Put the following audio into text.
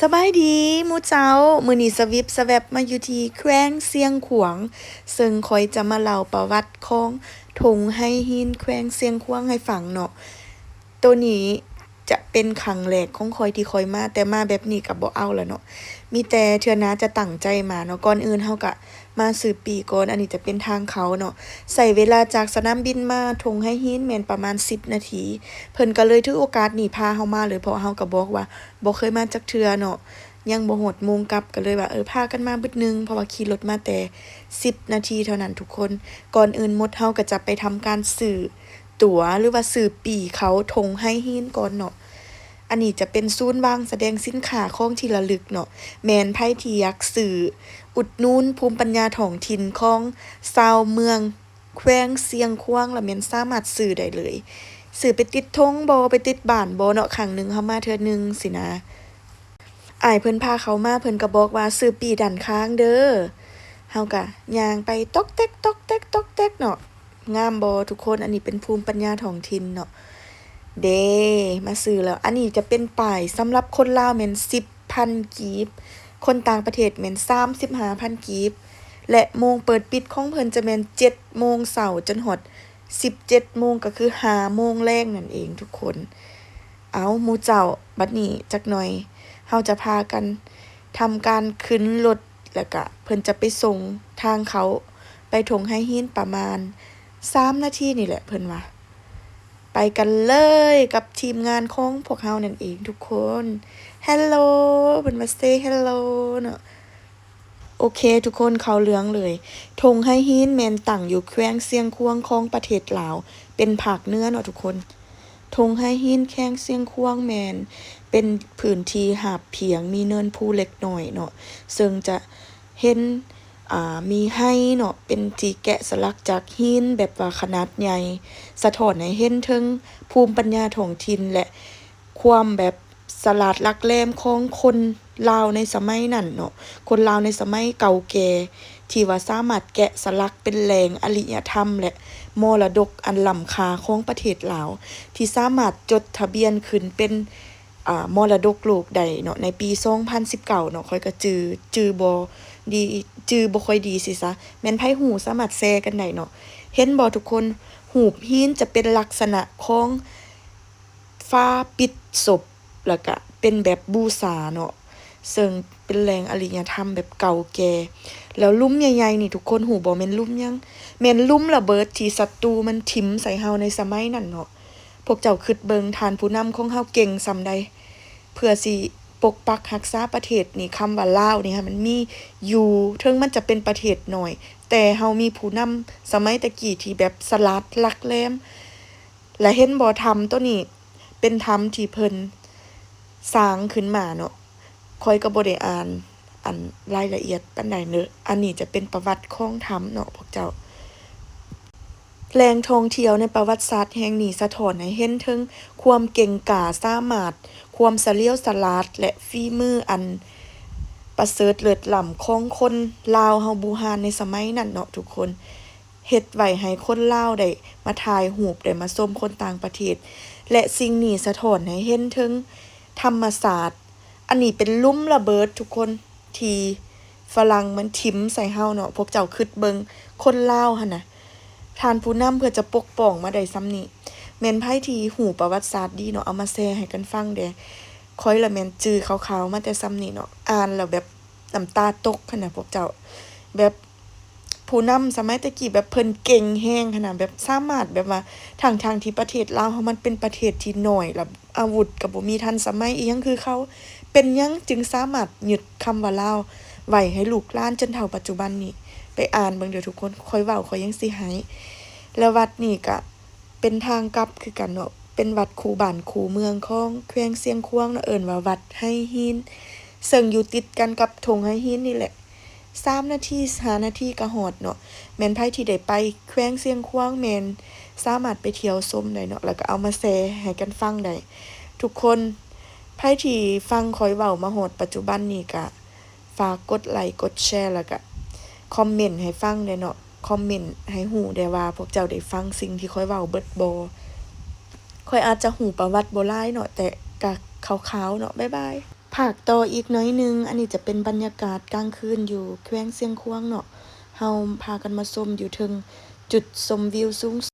ສະບາຍດີໝູ່ເຈົ້າ, ມື້ນີ້ສະວິບສະແວັບມາຢູ່ທີ່ແຂວງຊຽງຂວາງ, ເຊິ່ງຂ້ອຍຈະມາເລົ່າປະຫວັດຂອງທົ່ງໄຮ່ຮີນແຂວງຊຽງຂວາງໃຫ້ຟັງເນາະ. ໂຕນີ້ຈະເປັນຄັ້ງແລກຂອງຂ້ອຍທີ່ຂ້ອຍມາ, ແຕ່ມາແບບນີ້ກໍບໍ່ເອົາລະເນາະ, ມີແຕ່ເທື່ອໜ້າຈະຕັ້ງໃຈມາເນາະ. ກ່ອນອື່ນເຮົາກະ ມາຊື້ປີ້ກ່ອນ, ອັນນີ້ຈະເປັນທາງເຂົ້າເນາະ. ໃຊ້ເວລາຈາກສະໜາມບິນມາທົ່ງໄຮ່ຮີນແມ່ນປະມານສິບນາທີ. ເພິ່ນກໍເລີຍຖືໂອກາດນີ້ພາເຮົາມາເລີຍ, ເພາະເຮົາກໍບອກວ່າບໍ່ເຄີຍມາຈັກເທື່ອເນາະ, ຍັງບໍ່ຮອດໂມງກັບ, ກໍເລີຍວ່າ ເອີ ພາກັນມາບຶດໜຶ່ງ, ເພາະວ່າຂີ່ລົດມາແຕ່ສິບນາທີເທົ່ານັ້ນທຸກຄົນ. ກ່ອນອື່ນໝົດເຮົາກໍຈະໄປທຳການຊື້ ตั๋ວ ຫຼືວ່າຊື້ປີ້ເຂົ້າທົ່ງໄຮ່ຮີນກ່ອນເນາະ. ອັນນີ້ຈະເປັນສູນວາງສະແດງສິນຄ້າຂອງທີ່ລະລຶກເນາະ, ແມ່ນໃຜທີ່ຢາກຊື້ອຸດໜູນພູມປັນຍາທ້ອງຖິ່ນຂອງຊາວເມືອງແຂວງຊຽງຂວາງລະແມ່ນສາມາດຊື້ໄດ້ເລີຍ. ຊື້ໄປຕິດທົ່ງບໍ ໄປຕິດບ້ານບໍເນາະ, ຄັ້ງໜຶ່ງເຮົາມາເທື່ອໜຶ່ງຊີ້ນະ. ອ້າຍເພິ່ນພາເຂົ້າມາ ເພິ່ນກໍບອກວ່າ ຊື້ປີ້ດ້ານຂ້າງເດີ. ເຮົາກໍຍ່າງໄປຕອກແຕກ ຕອກແຕກ ຕອກແຕກເນາະ. ງາມບໍ່ທຸກຄົນ? ອັນນີ້ເປັນພູມປັນຍາທ້ອງຖິ່ນເນາະ. ເດ້ ມາຊື້ແລ້ວ. ອັນນີ້ຈະເປັນປ້າຍສຳລັບຄົນລາວແມ່ນສິບພັນກີບ, ຄົນຕ່າງປະເທດແມ່ນສາມສິບຫ້າພັນກີບ ແລະ ໂມງເປີດປິດຂອງເພິ່ນຈະແມ່ນເຈັດໂມງເຊົ້າຈົນຮອດສິບເຈັດໂມງ ກໍຄືຫ້າໂມງແລງນັ້ນເອງທຸກຄົນ. ເອົາ ໝູ່ເຈົ້າ, ບັດນີ້ຈັກໜ່ອຍເຮົາຈະພາກັນທຳການຂຶ້ນລົດ ແລ້ວກະເພິ່ນຈະໄປສົ່ງທາງເຂົ້າໄປທົ່ງໄຮ່ຮີນປະມານສາມນາທີນີ້ແຫຼະ ເພິ່ນວ່າ. ໄປກັນເລີຍກັບທີມງານຂອງພວກເຮົານັ້ນເອງທຸກຄົນ. Hello ເພິ່ນວ່າ say hello ເນາະ. ໂອເຄທຸກຄົນ, ເຂົ້າເລື່ອງເລີຍ. ທົ່ງໄຮ່ຮີນແມ່ນຕັ້ງຢູ່ແຂວງຊຽງຂວາງຂອງປະເທດລາວ, ເປັນພາກເໜືອເນາະທຸກຄົນ. ທົ່ງໄຮ່ຮີນແຂວງຊຽງຂວາງແມ່ນເປັນພື້ນທີ່ຮາບພຽງ, ມີເນີນພູເລັກນ້ອຍເນາະ, ເຊິ່ງຈະເຫັນ ອ່າ ມີໄຮ່ເນາະ ເປັນທີ່ແກະສະຫຼັກຈາກຫີນແບບວ່າຂະໜາດໃຫຍ່, ສະທ້ອນໃຫ້ເຫັນເຖິງພູມປັນຍາທ້ອງຖິ່ນ ແລະ ຄວາມແບບສະຫຼາດຫຼັກແຫຼມຂອງຄົນລາວໃນສະໄໝນັ້ນເນາະ, ຄົນລາວໃນສະໄໝເກົ່າແກ່ ທີ່ວ່າສາມາດແກະສະຫຼັກເປັນແຫຼ່ງອະລິຍະທຳ ແລະ ມໍລະດົກອັນລ້ຳຄ່າຂອງປະເທດລາວ ທີ່ສາມາດຈົດທະບຽນຂຶ້ນເປັນ ອ່າ ມໍລະດົກໂລກໄດ້ເນາະ ໃນປີສອງພັນສິບເກົ້າເນາະ. ຂ້ອຍກໍຈື່ ຈື່ບໍ່ດີ ຈື່ບໍ່ຄ່ອຍດີຊິຊະ, ແມ່ນໃຜຮູ້ສາມາດແຊກັນໄດ້ເນາະ. ເຫັນບໍ່ທຸກຄົນ? ຮູບຫີນຈະເປັນລັກສະນະຂອງຝາປິດສົບ ແລ້ວກະເປັນແບບບູຊາເນາະ, ເຊິ່ງເປັນແຫຼ່ງອະລິຍະທຳແບບເກົ່າແກ່. ແລ້ວຫຼຸມໃຫຍ່ໆນີ້ ທຸກຄົນຮູ້ບໍ່ ແມ່ນຫຼຸມຫຍັງ? ແມ່ນຫຼຸມລະເບີດທີ່ສັດຕູມັນຖິ້ມໃສ່ເຮົາໃນສະໄໝນັ້ນເນາະ. ພວກເຈົ້າຄິດເບິ່ງ ທ່ານຜູ້ນຳຂອງເຮົາເກັ່ງສ່ຳໃດ ເພື່ອຊິປົກປັກຮັກສາປະເທດນີ້, ຄຳວ່າລາວນີ້ໃຫ້ມັນມີຢູ່, ເຖິງມັນຈະເປັນປະເທດນ້ອຍ ແຕ່ເຮົາມີຜູ້ນຳສະໄໝແຕ່ກີ້ທີ່ແບບສະຫຼາດຫຼັກແຫຼມ. ແລະ ເຫັນບໍ່ ຖ້ຳໂຕນີ້ ເປັນຖ້ຳທີ່ເພິ່ນສ້າງຂຶ້ນມາເນາະ, ຂ້ອຍກໍບໍ່ໄດ້ອ່ານອັນລາຍລະອຽດປານໃດເນາະ. ອັນນີ້ຈະເປັນປະຫວັດຂອງຖ້ຳເນາະພວກເຈົ້າ. ແຫຼ່ງທ່ອງທ່ຽວໃນປະຫວັດສາດແຫ່ງນີ້ສະທ້ອນໃຫ້ເຫັນເຖິງຄວາມເກັ່ງກ້າສາມາດ, ຄວາມສະຫຼຽວສະຫຼາດ ແລະ ຝີມືອັນປະເສີດເລີດລ້ຳຂອງຄົນລາວເຮົາບູຮານໃນສະໄໝນັ້ນເນາະທຸກຄົນ. ເຮັດໄວ້ໃຫ້ຄົນລາວໄດ້ມາຖ່າຍຮູບ, ໄດ້ມາຊົມຄົນຕ່າງປະເທດ ແລະ ສິ່ງນີ້ສະທ້ອນໃຫ້ເຫັນເຖິງທຳມະຊາດ. ອັນນີ້ເປັນຫຼຸມລະເບີດທຸກຄົນ ທີ່ຝຣັ່ງມັນຖິ້ມໃສ່ເຮົາເນາະ. ພວກເຈົ້າຄິດເບິ່ງ ຄົນລາວຫັ້ນນະ, ທ່ານຜູ້ນຳເພື່ອຈະປົກປ້ອງມາໄດ້ສ່ຳນີ້. ແມ່ນໃຜທີ່ຮູ້ປະຫວັດສາດດີເນາະ, ເອົາມາແຊໃຫ້ກັນຟັງແດ່. ຂ້ອຍລະແມ່ນຈື່ຄ່າວໆມາແຕ່ສ່ຳນີ້ເນາະ, ອ່ານແລ້ວແບບ ນ້ຳຕາຕົກຫັ້ນນະພວກເຈົ້າ. ແບບຜູ້ນຳສະໄໝແຕ່ກີ້ ແບບເພິ່ນເກັ່ງແຮງຫັ້ນນະ, ແບບສາມາດ ແບບວ່າ ທັງໆທີ່ປະເທດລາວເຮົາມັນເປັນປະເທດທີ່ນ້ອຍ ແລ້ວອາວຸດກໍບໍ່ມີທັນສະໄໝອີ່ຫຍັງຄືເຂົາ, ເປັນຫຍັງຈຶ່ງສາມາດຍຶດຄຳວ່າລາວໄວ້ໃຫ້ລູກຫຼານຈົນເທົ່າປັດຈຸບັນນີ້? ໄປອ່ານເບິ່ງເດີທຸກຄົນ, ຂ້ອຍເວົ້າຂ້ອຍຍັງຊິໄຫ້. ແລ້ວວັດນີ້ກະ ເປັນທາງກັບຄືກັນເນາະ, ເປັນວັດຄູ່ບ້ານຄູ່ເມືອງຂອງແຂວງຊຽງຂວາງເນາະ, ເອີ້ນວ່າວັດໄຮ່ຮີນ, ເຊິ່ງຢູ່ຕິດກັນກັບທົ່ງໄຮ່ຮີນນີ້ແຫຼະ, ສາມນາທີ ຫ້ານາທີກໍຮອດເນາະ. ແມ່ນໃຜທີ່ໄດ້ໄປແຂວງຊຽງຂວາງ ແມ່ນສາມາດໄປທ່ຽວຊົມໄດ້ເນາະ, ແລ້ວກໍເອົາມາແຊໃຫ້ກັນຟັງໄດ້. ທຸກຄົນ ໃຜທີ່ຟັງຂ້ອຍເວົ້າມາຮອດປັດຈຸບັນນີ້ ກະ ຝາກກົດໄລກົດແຊ ແລ້ວກະຄອມເມັນໃຫ້ຟັງແດ່ເນາະ, ຄອມເມັນໃຫ້ຮູ້ແດ່ວ່າພວກເຈົ້າໄດ້ຟັງສິ່ງທີ່ຂ້ອຍເວົ້າເບິດບໍ່. ຂ້ອຍອາດຈະຮູ້ປະຫວັດບໍ່ຫຼາຍເນາະ, ແຕ່ກະຄ່າວໆເນາະ. ບາຍບາຍ. ພາກຕໍ່ອີກໜ້ອຍໜຶ່ງ, ອັນນີ້ຈະເປັນບັນຍາກາດກາງຄືນຢູ່ແຂວງຊຽງຂວາງເນາະ. ເຮົາພາກັນມາຊົມຢູ່ເທິງຈຸດຊົມວິວສູງ